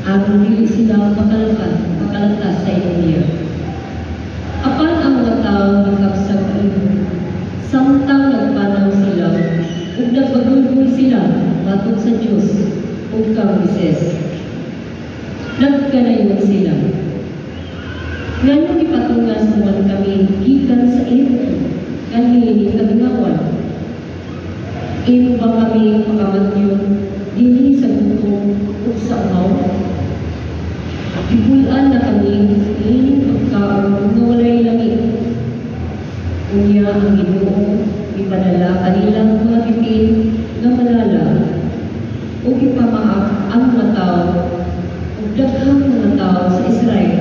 Aron dili sila makalata sa inyong. Apan ang mga tawo nagkabsag imo samtang nagpanaw sila ug nagbagulgol sila batok sa Dios ug kang Moises. Nagkanayon sila, "Nganong gipatungas mo man kami gikan sa Ehipto nganhi kamingawan? Imo ba kami pakamatyon dinhi sa gutom ug sa uhaw? Gibul-an na kami niining pagkaon nga walay lami." Unya ang Ginoo gipadala kanilang mga bitin nga malala ug gipamaak ang mga tawo, ug daghang mga tawo sa Israel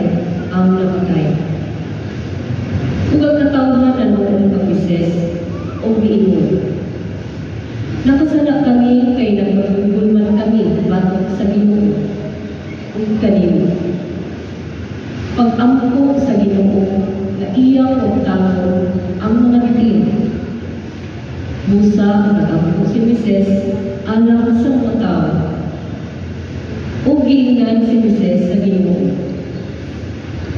ang namatay. Ug ang katawhan nanuol kang Moises ug miingon, "Nakasala kami kay nagbagulgol man kami batok sa Ginoo ug kanimo." Pag-ampo sa Ginoo nga iyang wagtangon ang mga bitin, busa nagampo si Moises alang sa mga tawo. Ug giingnan si Moises sa Ginoo,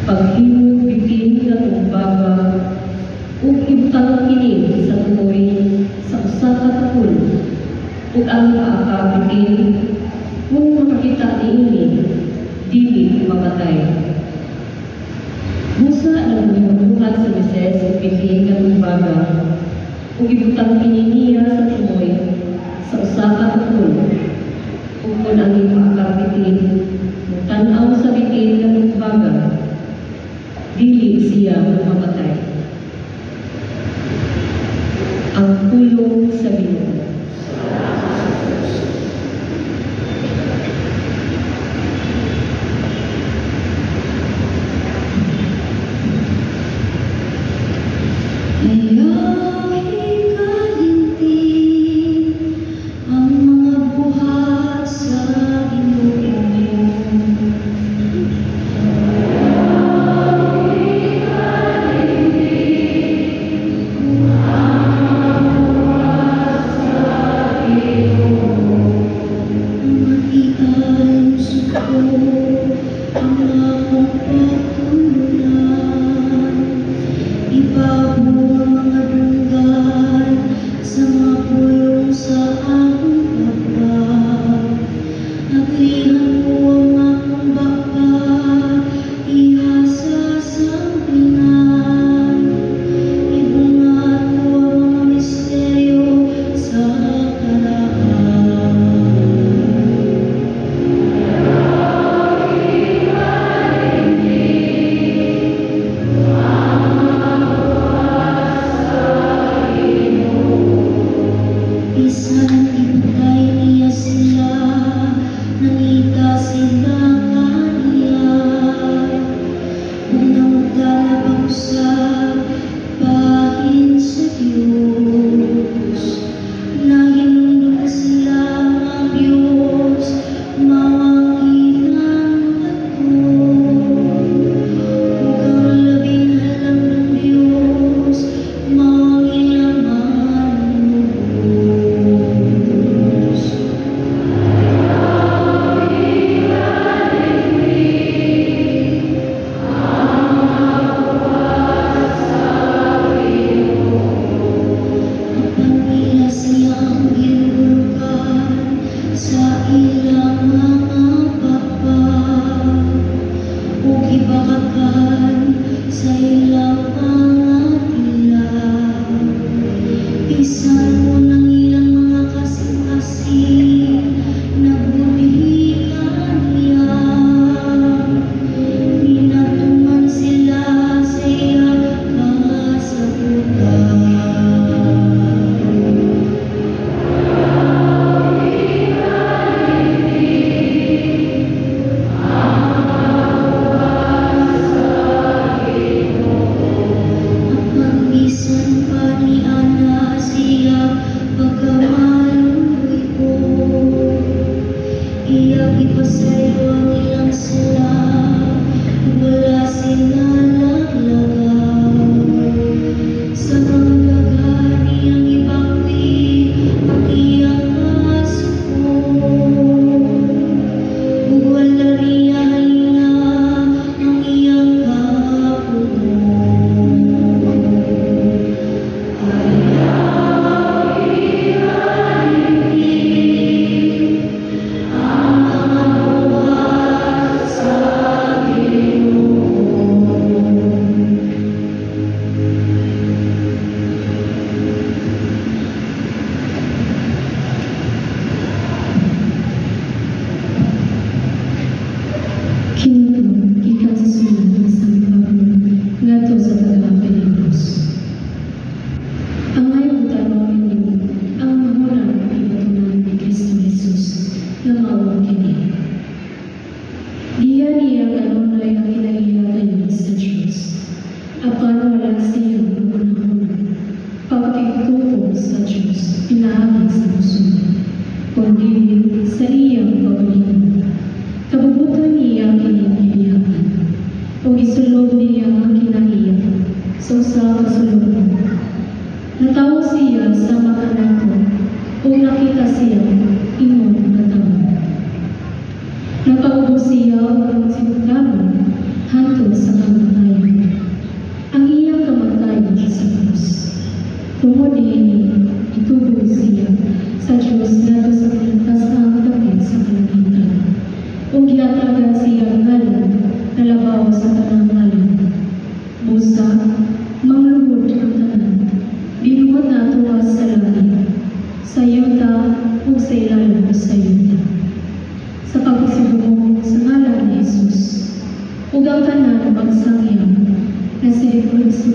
"Paghimog bitin nga tumbaga ug ibutang kini sa tumoy sa usa ka tukol, ug ang paaka bitin, kung makakita niini, dili mamatay." Busa nagbuhat si Moises og bitin nga tumbaga ug ibutang kini niya sa tumoy sa usa ka tukol, ug kon ang ipaakang bitin motan-aw sa bitin nga tumbaga, dili siya mamatay. Ang pulong sa Ginoo. Ayaw ikalinting ang mga buhat sa Ginoo. Giya niya kanunay ang kinaiya tayod sa Diyos. Apan wala siya maghunahuna pagpakigtukom sa Diyos pinaagi sa kusog, kundi sa iyang kaugalingon. Kabubutan niya kining gibihagan, ug gisulob niya ang kinaiya sa usa ka sulobnon. Natawo siya sama kanato, ug nakita siya ingon nga tawo. Nagpaubos siya og sinugdanon hangtod sa kamatayon, ang iyang kamatayon sa krus. Tungod niini, gitubos siya sa Dios ngadto sa kinatasang dapit sa kalangitan, ug gihatagan siya ngalan nga labaw sa tanang ngalan. Busa, mangluhod ang tanan, binuhat na atuwa sa langit, sa yuta ug sa ilalom sa yuta, sa pagpasidungog sa ngalan ni Jesus, ug ang tanan magsangyaw na si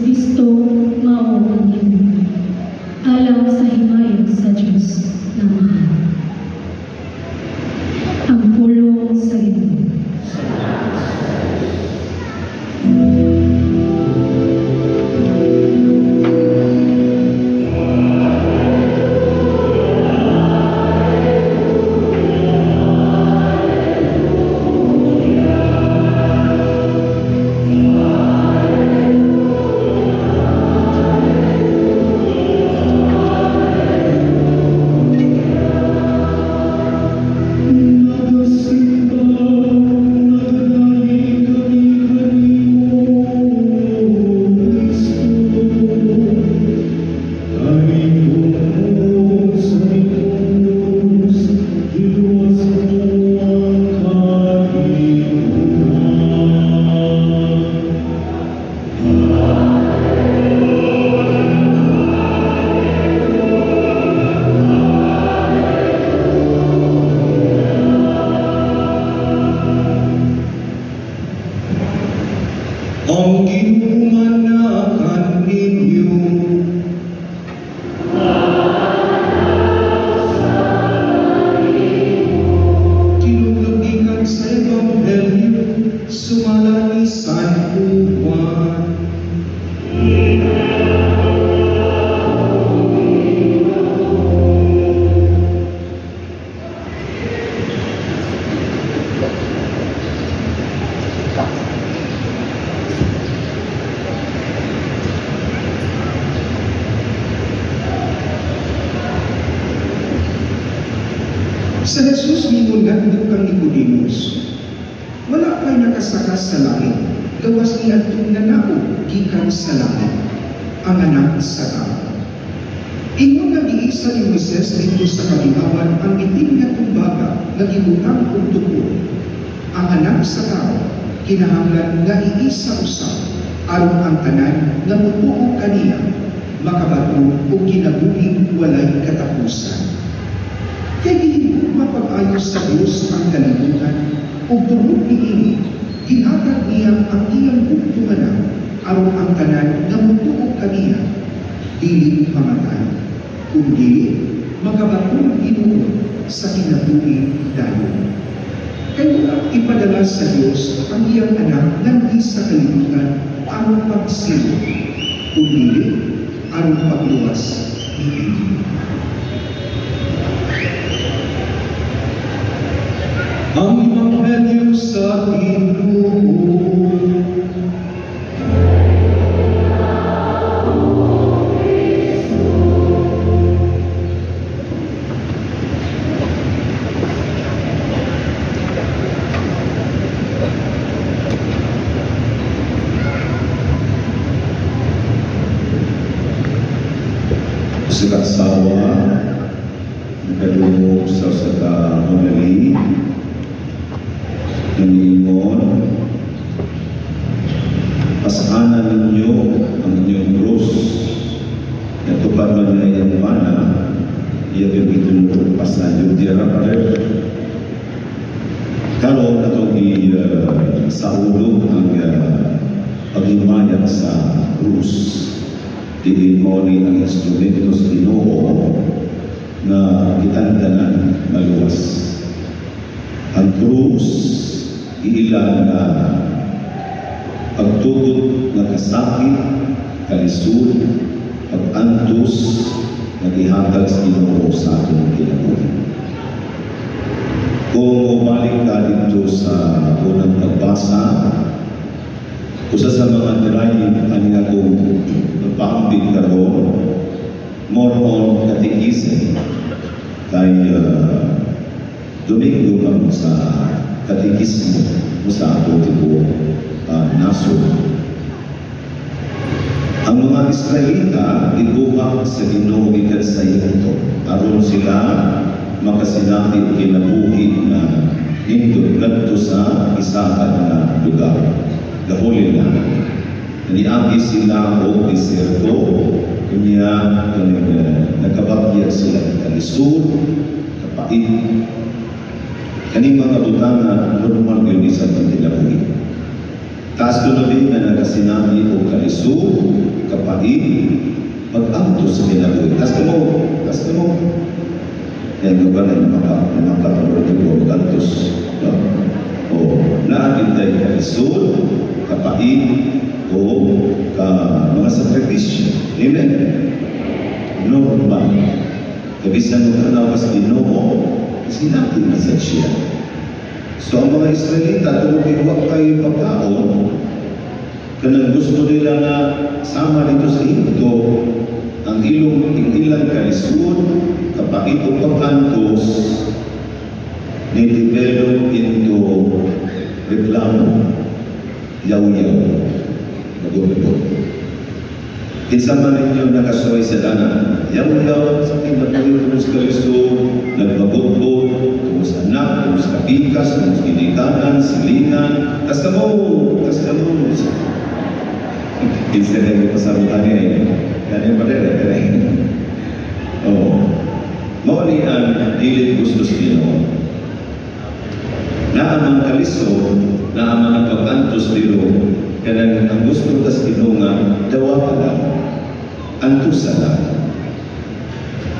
Jesu mao ang Ginoo, alang sa himaya sa Dios na Amahan. Ang pulong sa Ginoo. Nagasimba, nagadaig kami kanimo, Kristo. Kay tungod sa imong krus, giluwas mo ang kalibutan. Ang Ginoo na kaninyo. Tinudlo gikan sa Ebanghelyo sumala ni San Juan. Sa Jesus mingon ngadto kang Nicodemus, "Wala pa'y nakasaka sa langit, gawas ni adtong nanaog gikan sa langit, ang Anak sa Tao. Ingon nga giisa ni Moises didto sa kamingawan ang itim nga tumbaga nga gibutang og tukod. Ang Anak sa Tao kinahanglan nga iisa usab aron ang tanan nga motuo kaniya makabaton og kinabuhing walay katapusan. Kay gihimo mapag-ayo sa Dios ang kalibutan ug tungod niini gihatag niya ang iyang bugtong Anak aron ang tanan nga motuo kaniya dili mamatay, kundi makabaton hinuon sa kinabuhi dayon. Kay wala ipadala sa Dios ang iyang Anak nganhi sa kalibutan aron pagsilot, kundi aron pagluwas niini." Ang Ebanghelyo sa Ginoo. Usa ka asawa nakadungog sa usa ka homily nga niingon, "Pasaana ninyo ang inyong krus." Natupan man niya iyang mana, iya yung gitunuod pasan yung director. Karon atong i saulo ang paghimayat sa krus. Diin mo ni ang instrumento sa Ginoo na kitang tanan maluwas. Ang krus Giilan nga pagtugot nga kasakit, kalisod, pag-antos nga gihatag sa Ginoo sa atong kinabuhi. Kung mobalik ka dito sa unang pagbasa, usa sa mga drive ani akong nagpaambit karon, more on catechism, kay Domingo kamo sa katekismo mo sa ato tibuok nasod. Ang mga Israelita gibuhat sa Ginoo gikan sa Ehipto aron sila makasinati og kinabuhi nga nindot ngadto sa gisakad nga lugar, the Holy Land. Niagi sila og diserto, unya kaning nakabatyag sila ng kalisod, kapait. Kaning mga butanga normal gyud sa atong kinabuhi. Taas ko na nga nakasinati og kalisod, kapait, pag-antos sa kinabuhi. Taas ko mo, taas ko mo. Yan yung ba na makatulog ko mag-antos. No? O, naagin tayo kalisod, kapait, o ka, mga sakripisyo. Amen? Normal. Kabisan mo tanaw kas Ginoo, sinabi na sa siya. So ang mga Israelita, tungod kay wa kay pagkaon, kanang gusto nila nga sama dito sa Ehipto, ang ilong ang ilang kalisod, kapait o pag-antos, ni-develop into reklamo, yaw-yaw, bagot-bagot. Kinsa man ninyo nakasuway sa dana, yaw-yaw sa kinabuhi tungod sa kalisod, nagbagot-bot, tungod sa anak, tungod sa kapikas, tungod sa ginikanan, silingan, tas kamo, tas kamo. Kinsa na yung pasabutan niya eh. Ganyan pa rin, ganyan. Oo. Mao ni ang dili gusto sa Ginoo. Naa man kalisod, naa man ang pag-antos, pero kanang ang gusto ta sa Ginoo nga dawa ka lang, antusa lang.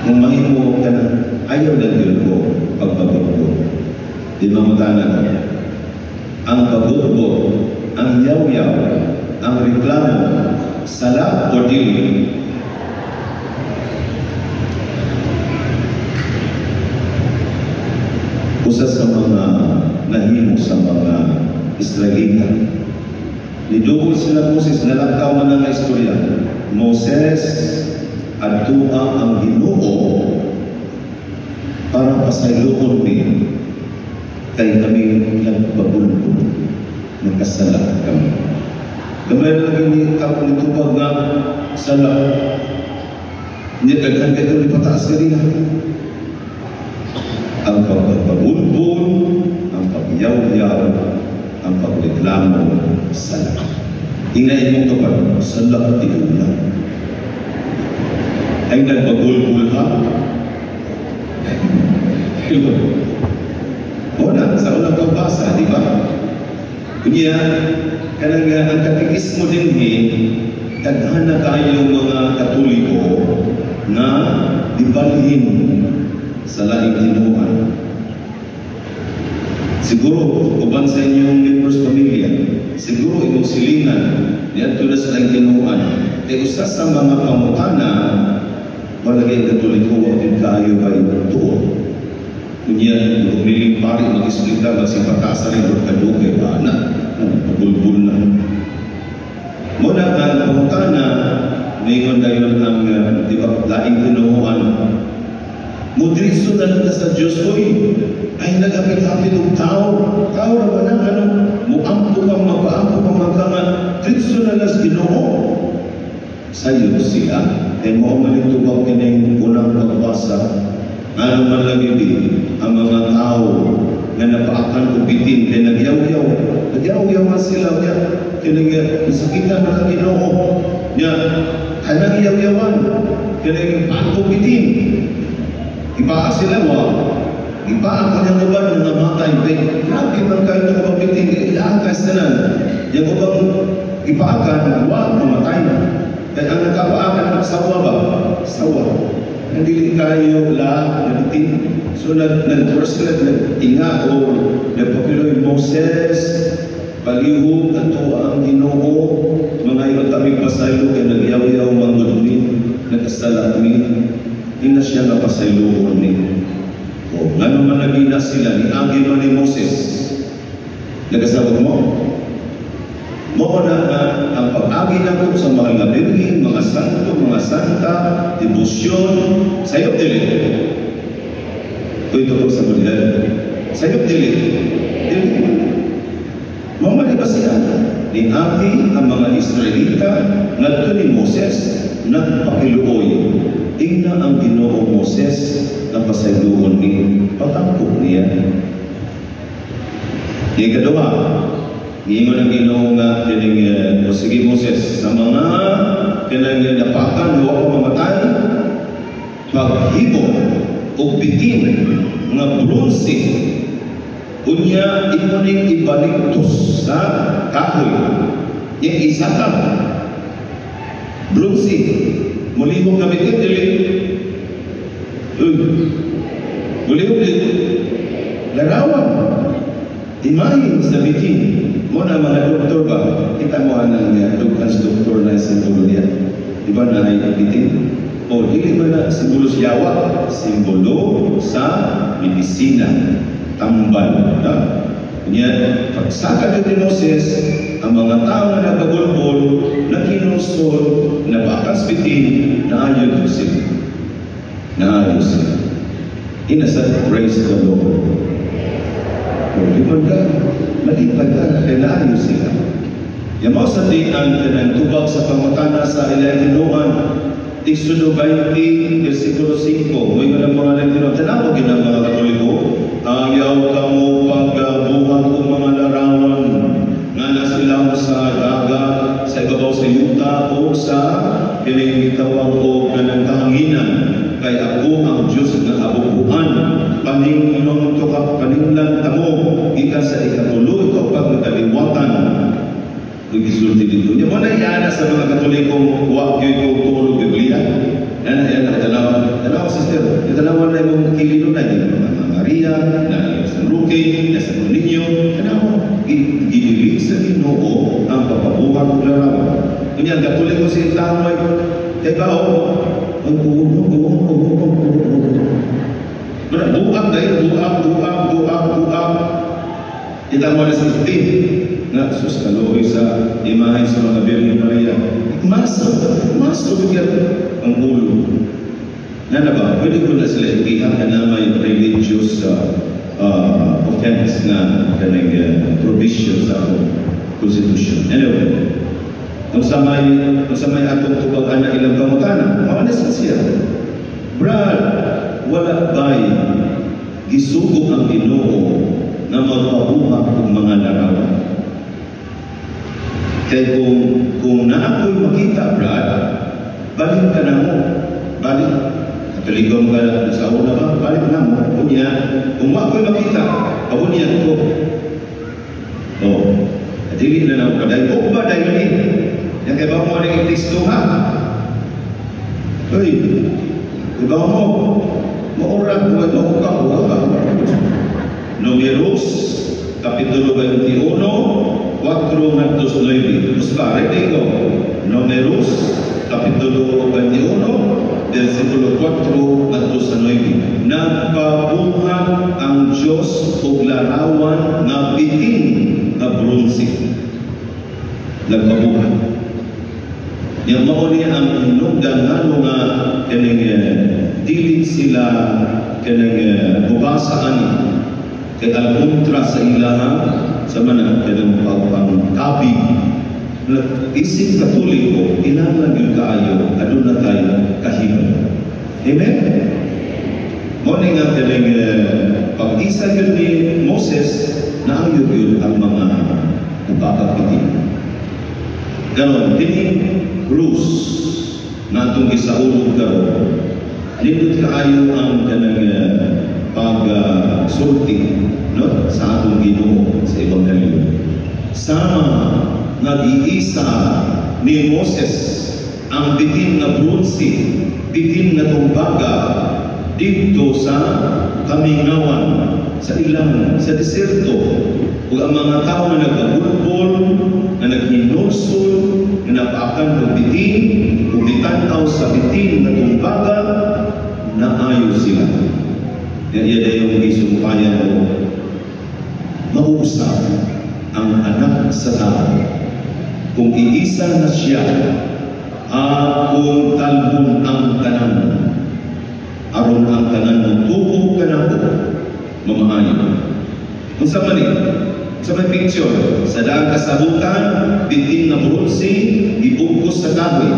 Kung mahimo ka na, ayaw na gyud ko pagbagot-bot. Di mangutana ko. Ang pagbugbog, ang yaw-yaw, ang reklamo, sala o dili? Usa sa mga nahimo sa mga Israelita, niduol sila Moses, nalakaw man ang istorya. Moses, adtua ang Ginoo para pasayloon mi kay kami nagbabulbul, nagkasala kami. Gamay na lagi ni tao nitupag nga sala. Hindi daghan kayo ni pataas ka diha. Ang pagbabulbul, ang pagyaw-yaw, ang pagreklamo, sala. Ingay mong kapag sala tiuna. Ay nagbabulbul ha? Una, sa unang pagbasa, di ba? Kunya, kanang ang katekismo din daghan na kayo mga Katoliko na dibalhin sa laing tinuan. Siguro, uban sa inyong members pamilya, siguro imong silingan, niadto na sa laing tinuan. Kay usa sa mga pangutana, wala kay Katoliko, wa gyud kaayo kay tuon. Kunya, umiling pari, mag-explain magsipatasa rin, kadugay ba na, pagulbul na. Muna ang pangutana, ningon dayon ang di ba, laing tinuan. Mudriso na lang sa Diyos, oy, ay nagapit-apit og tao, tao ra ba na, ano, muampo kang mapaampo kang magkanga, dritso na lang sa Ginoo. Sayo siya, ay mao man itubag kining unang pagbasa, ano man lang yun, ang mga tao nga napaakan og bitin, kay nagyaw-yaw, nagyaw-yaw man sila, niya, kining nasakitan na ang Ginoo, niya, kanang yaw-yawan, kining paakong bitin, ipaa sila, wa, ipaa kanyang uban nga namatay, kay grabe man kayo ng ubang bitin, kay ilaakas na lang, yung ubang ipaakan, wa, mamatay. Kaya ang nakapaakan, sawa ba? Sawa. Ang dili kayo la nalitin. So nag nag sila nag-inga o nagpakiloy, "Moses, palihog ato ang Ginoo, mga ilo tamig pasaylo kay nagyaw-yaw manggod mi, nagkasala mi, ina siya nga pasayloon ni." O ngano man nagina sila, niagi man ni Moses. Nagasabot mo? Mao na nga ang pag-agi nako sa mahal nga Birhen, mga santo, mga santa, debosyon, sayop dili. Ito po sa mundial. Sayop dili. Dili. Mao man ba siya? Niagi ang mga Israelita ngadto ni Moses, nagpakiluoy. "Tingna ang Ginoo, Moses, nga pasayloon ni." Patangkop niya. Ikaduha, giingon ang Ginoo nga kining "O sige Moses, sa mga kanang napakan wa ko mamatay, paghimo og bitin nga bronse, unya imo ning ibaligtos sa kahoy." Yung isakam bronse, mulihok na bitin dili? Uy, mulihok dili? Larawan, imahe sa bitin mo na. Mga doktor ba, kita mo anang dughan sa doktor na simbolo niya, di ba, na ay bitin? O dili ba na simbolo sa yawa, simbolo sa medisina, tambal na niya. Pagsaka ni Moses, ang mga tao na nagagulbol, nakinusol, nabakas bitin, naayo sila, naayo sila. Inasad, praise the Lord. Kung di man ka, malipay ka, kay naayo sila. Yamaw sa di ang kanang tubag sa pangutana sa ilang tinuan. Exodo 20, versikulo 5. Muy nga ng mga nagtinuan. Tanawa gid ang mga Katoliko. "Ayaw kamo pagbuhat og mga larawan nga nasilaw sa dagat, sa ibabaw sa yuta, o sa kining gitawag og kanang kahanginan. Kay ako ang Diyos nga abubuan. Paninglong to ka, paninglan tamo gikan sa ikatulo ikaw pag kaliwatan." Gisulti dito. Nya mo na iana sa mga Katoliko, wa gyud ko tulog Biblia. Ana yan tanawa, tanawa sister, tanawa na imong kilino na di mga Maria, na San Roque, na San Niño, tanawa gidili sa Ginoo ang papabuhat og larawan. Unya ang Katoliko si tao ay kay bao ang ulo, ulo, ulo, ulo. Mana buak dahil buak, buak, buak, buak. Kita mo na sa 15 nga sus kaluoy sa imahe sa mga Birhen Maria. Maso, maso bigyan ang ulo. Na na ba, pwede ko na sila ikiha ka na may religious offense na kaning provision sa atong constitution. Anyway, kung sa may atong tubag ana ilang pangutana, mao na siya. "Brad, wala ba'y gisugo ang Ginoo nga magpabuhat og mga larawan? Kay kung naa ko'y makita, Brad, balik ka na mo. Balik. Katoliko mo ka sa una ba? Balik na mo. Unya, kung wa ko'y makita, pabunyan ko." Oh, dili na na kaday. O ba dahil ni? Yang kay ba mo nang teksto ha? Uy, iba mo, maura, mo ka, ka. Numeros, Kapitulo 21, 4 ngadto 9. Tapos ba, ready ko. Numeros, Kapitulo 21, versikulo 4 ngadto sa 9. Nagpabuhat ang Diyos og larawan nga bitin nga bronse. Nagpabuhat. Yang mao niya ang hinungdan ngano nga kining dili sila kining mubasa ani, kay al kontra sa ilaha sa mana kanang pangkabig. Isip Katoliko, kinahanglan gyud kaayo aduna tayo kahibalo. Amen. Mao ni nga kaning pag-isa gyud ni Moses, naayo gyud ang mga nabakag. Karon, kining krus na atong gisaulog karon, nindot kaayo ang kanang pag-sulti, no, sa atong Ginoo sa Ebanghelyo. Sama nga giisa ni Moses ang bitin nga bronse. Bitin nga tumbaga didto sa kamingawan, sa ilang, sa diserto. Ug ang mga tao nga nagpabulbol, nga naghinulsol, nga napaakan og bitin, ug gitan-aw sa bitin nga tumbaga, naayo sila. Iya iya yung gisumpayan o mauusap ang Anak sa Tao. Kung iisa na siya, akong talbon ang tanan. Aron ang tanan mo tuo kanako, mamaayo. Unsa man ni? Sa may picture, sa daang kasabutan, bitin nga bronse, gibugkos sa kahoy.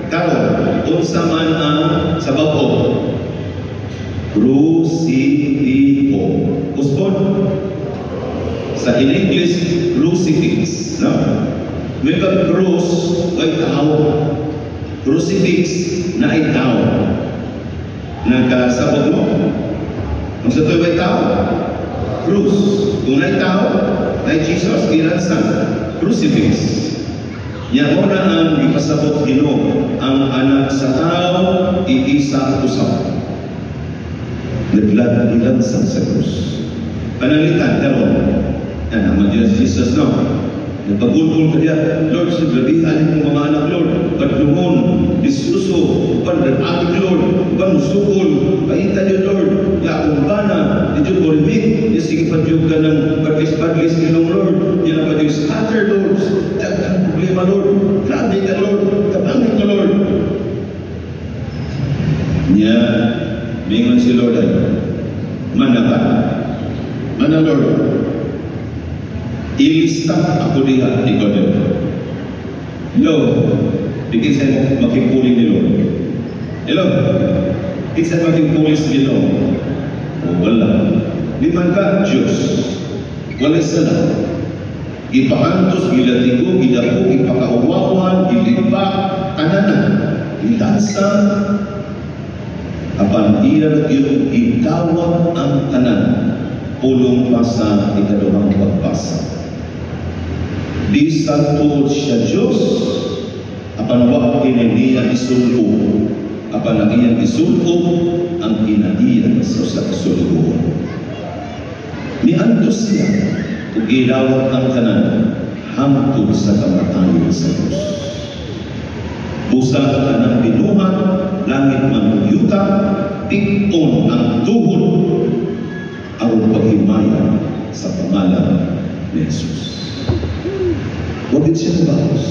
Karon, unsa man ang sa bag-o? Crucifijo. Usbon. Sa in English, crucifix. No? May pag cross, ay tao. Crucifix na ay tao. Nagkasabot mo? Kung sa ito'y tao, cruz. Kung ay tao, ay Jesus, gilansang, crucifix. Yan mo na ang ipasabot Ginoo, ang Anak sa Tao, iisa usab. Naglag gilansang sa krus. Pananglitan, karon, yan ang Diyos Jesus, no? Nagpagulgul ka diya, "Lord, sa grabihan imong mga anak, Lord, padlungon, disuso, uban adik, Lord, uban musukol, paita niyo, Lord, ya akong bana, di jud ko limit, di sige pa ka ng badlis-badlis ninong Lord, yan ang pa scatter, Lord, daghang problema, Lord, grabe ka, Lord, tabangin ko, Lord." Nya, mingon si Lord ay, "Mana ka, mana, Lord, ilista ako diha ni God." Hello, di sa makipuli ni Lord. Hello, di sa makipuli sa Ginoo. O wala. Di man ka Diyos. Wala sala. Gipaantos, gilatigo, gidako, gipakauwawan, gilipa, tanana, gilansa, apan iya yung idawat ang tanan, pulong pa sa ikaduhang pagbasa. Di sa tuod siya Diyos, apan wa kini niya isulbo, apan ang iyang isulbo ang kinaiya sa usa ka sulugoon. Miantos siya ug gidawat ang tanan hangtod sa kamatayon sa krus. Busa tanang binuhat, langit man ug yuta, tik-on ang tuhod aron paghimaya sa pangalan ni Jesus. Huwag din siya mabawas.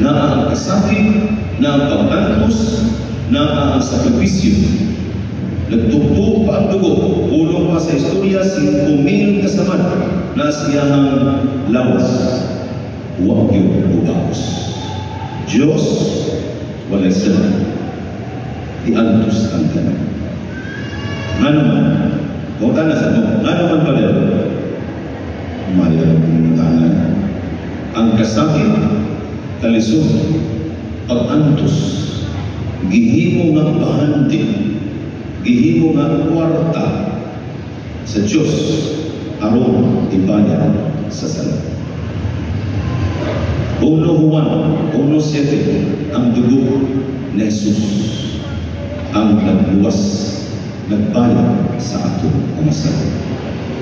Naa ang kasakit, naa ang pag-antos, naa ang sakripisyo. Nagtuktok pa ang dugo, ulong pa sa istorya, 5,000 kasamad na siyahang lawas. Huwag yun ubaos. Diyos, walay sala. Iantos ang tanan. Nga naman, kung tanan sa mo, nga naman pa rin, mayroong tanan. Ang kasakit, kalisod, pag-antos, gihimo nga bahandi, gihimo nga kwarta sa Diyos aron ibayad sa sala. 1 Juan 1:7, ang dugo ni Jesus ang nagluwas, nagbayad sa atong mga sala.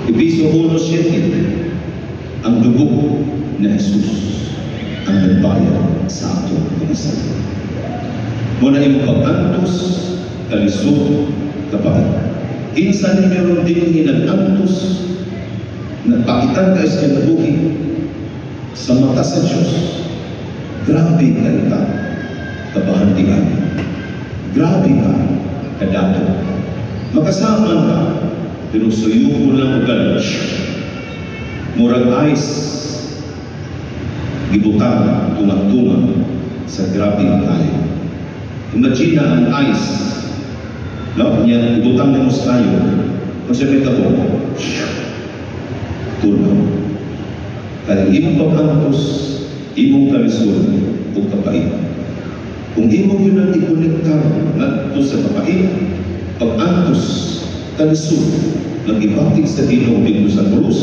Episo 1:7, ang dugo ni Jesus ang nagbayad sa atong mga sala. Muna imong pag-antos, kalisod, kapait. Kinsa ninyo ron din nag-antos, nagpakitan kayo sa kinabuhi, sa mata sa Diyos, grabe kay ka, kabahandian. Grabe ka, kadato. Makasama ka, pero suyuko lang ugal. Murag ice, gibutang, tunga-tunga sa grabe kayo. Imagine na ang ice, no? Nya, ibutang nimo sa kayo. Kung siya may tabo, tunaw. Kaya imong pag-antos, imong kalisod, o kapait. Kung imong yun ang ikonektar ngadto sa kapait, pag-antos, kalisod, nagibati sa Ginoo dito sa krus,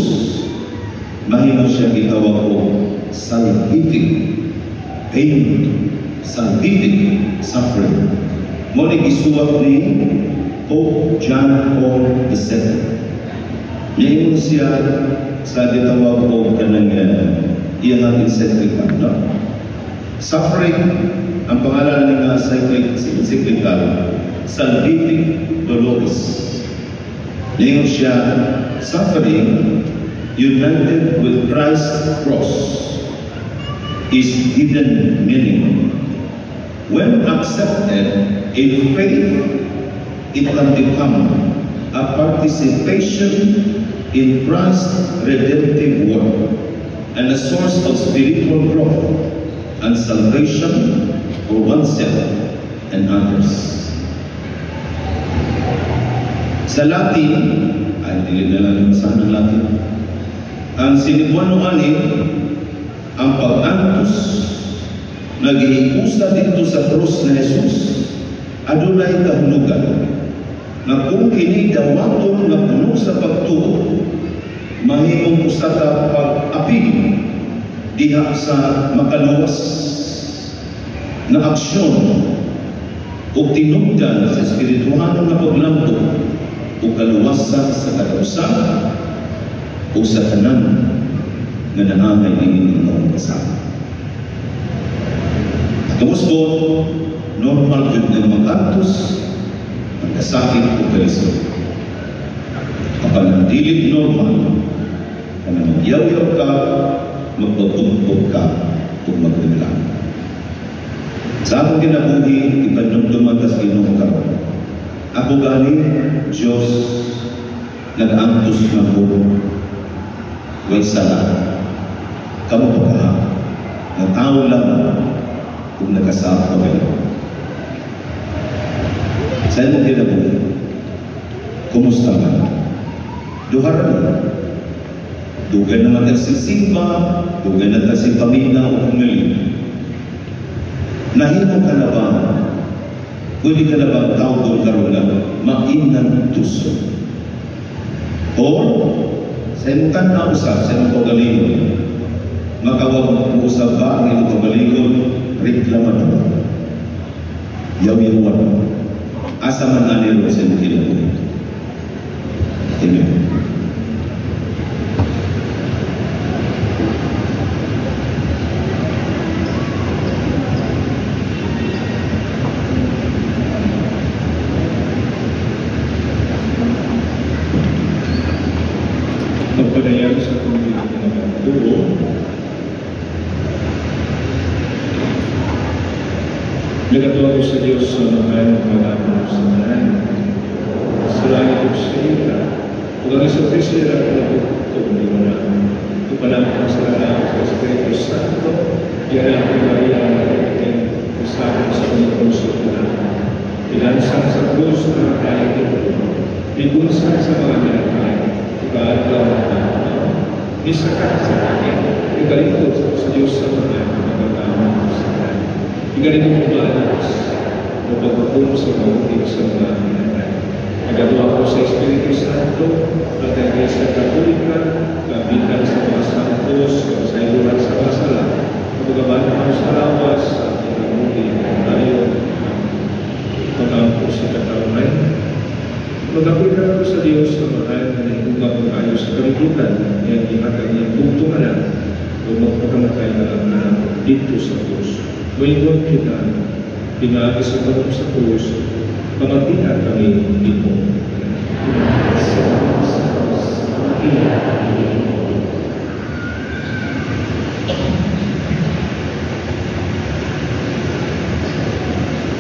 mahimo siya gitawag og salvific pain. Salvific suffering. Mao ni gisuwat ni Pope John Paul II. Niingon siya sa gitawag og kanang iyang encyclical, no? Suffering, ang pangalan ni nga encyclical, Salvific Dolores. Niingon siya, suffering united with Christ's cross is given meaning. When accepted in faith, it can become a participation in Christ's redemptive work and a source of spiritual growth and salvation for oneself and others. Sa Latin, ay dili na lang basahan ng Latin. Ang Sinugbuano ani, ang pag-antos naghihiusa didto sa krus ni Jesus, adunay kahulugan nga kung kini dawaton nga puno sa pagtuo, mahimong usa ka pag-apil diha sa makaluwas na aksyon ug tinubdan sa espirituhanon nga paglambo ug kaluwasan sa kada usa ug sa tanan nga naangay niini maong kasama. Kamusbon, normal gyud nga mag-antos, ang kasakit ug kalisod. Apan ang dili normal, kung magyaw-yaw ka, magpagtugtog ka, ug magreklamo. Sa akong kinabuhi, ipanumduman ka sa Ginoo karon. Ako gani, Diyos, nag-antos na ko, way sala. Kamo pa ka, nga tao lang kung nagkasama ka kayo. Sa imong kinabuhi, kumusta ka? Duha ra ni. Dugay naman tayo simba, dugay na tayo si pamilya o pamilya. Nahimo ka na ba? Pwede ka na bang tawgon karon nga mainantuso? Or, sa imong tan-aw usab, sa imong kaugalingon, makawag mo usab ba ang imong kaugalingon, reklamador, yaw-yawan, asa man ani ro sa imong kinabuhi. Amen. Pagpadayag sa atong pinagtuo, nagatuo ko sa Diyos sa mga pag-amo sa tanan. Sa langit ug sa yuta, ug ang Hesus Kristo nila pinagtugtog ni wala. Ipanamit ang sala sa Espiritu Santo, yan ang Maria ang nagiging usapin sa mga sa tanan. Ilansang sa krus na tayo ito, Igunsan sa mga minatay, ikaadlaw ng tao. Nisaka sa akin, ikalingkod sa Diyos sa mga pagkatama sa tanan. Igaling mo maalas, o paghukom sa mabuti sa mga minatay. Nagagawa ko sa Espiritu Santo, at ang Iglesia Katolika, kapitan sa mga santos, sa iluhan sa mga sala, pagkabahan sa lawas, at inamuti ng tayo, pag-ampo sa katawan. Mag-apoy ka ko sa Diyos na mahal na nahinuga pag-ayos sa kalibutan, yan ihatag niyang bugtong anak, o magpakamatay na ang anak dito sa krus. Muingon kita, pinaagi sa pagong sa krus, pamatihan kami dito.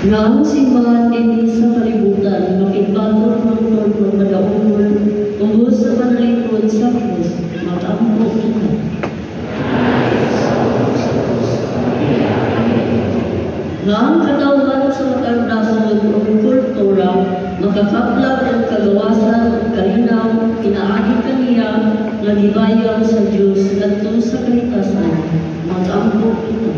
Nga ang simbahan dinhi sa kalibutan makigbaton hangtod magmadaogol tungod sa panalipod sa krus, mag-ampo kita. Nga ang katawhan sa matag nasod ug kultura makakaplag ang kagawasan ug kalinaw pinaagi kaniya nga gibayaw sa Dios ngadto sa kaligtasan, mag-ampo kita.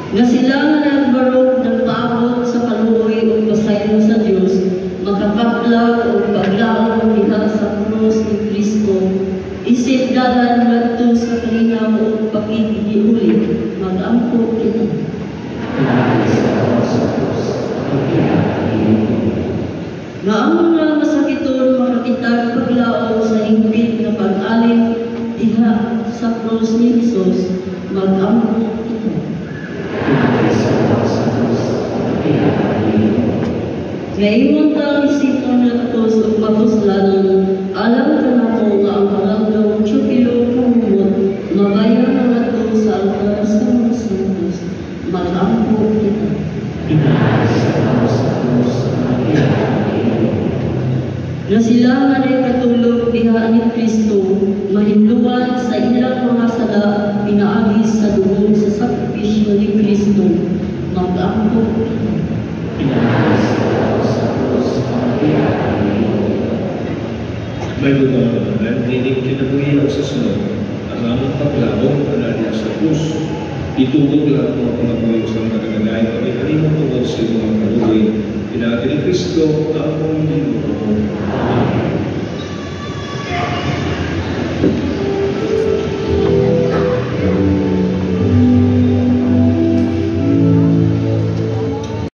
Nga sila nga nagbarog nagpaabot sa kaluoy ug pasaylo sa Dios, makakaplag og paglaom diha sa krus ni Kristo, isip dalan ngadto sa kalinaw giuli, mag-ampo kita. Nga ang mga masakiton makakitag paglaom sa hingpit nga pag-alin diha sa krus ni Hesus, mag-ampo kita. Nga imong tang isipon nga takos ug mapuslanon, alang kanako nga ang pangalong 8 kilo ka humot mabayar na ngadto sa altar sa mga santos, mag-ampo kita. Nga sila nga katulog diha ni Kristo, mahinluan sa ilang mga sala pinaagi sa dugo sa sakripisyo ni Kristo, mag-ampo kita. May mga tanan, nining kinabuhi sa sunod, ang among paglaom anadya sa krus. Itugog lahat mga pangabuhi sa mga kananay, kami kanimo tungod sa imong mga kaluoy. Pinaagi ni Kristo, among Ginoo. Amen.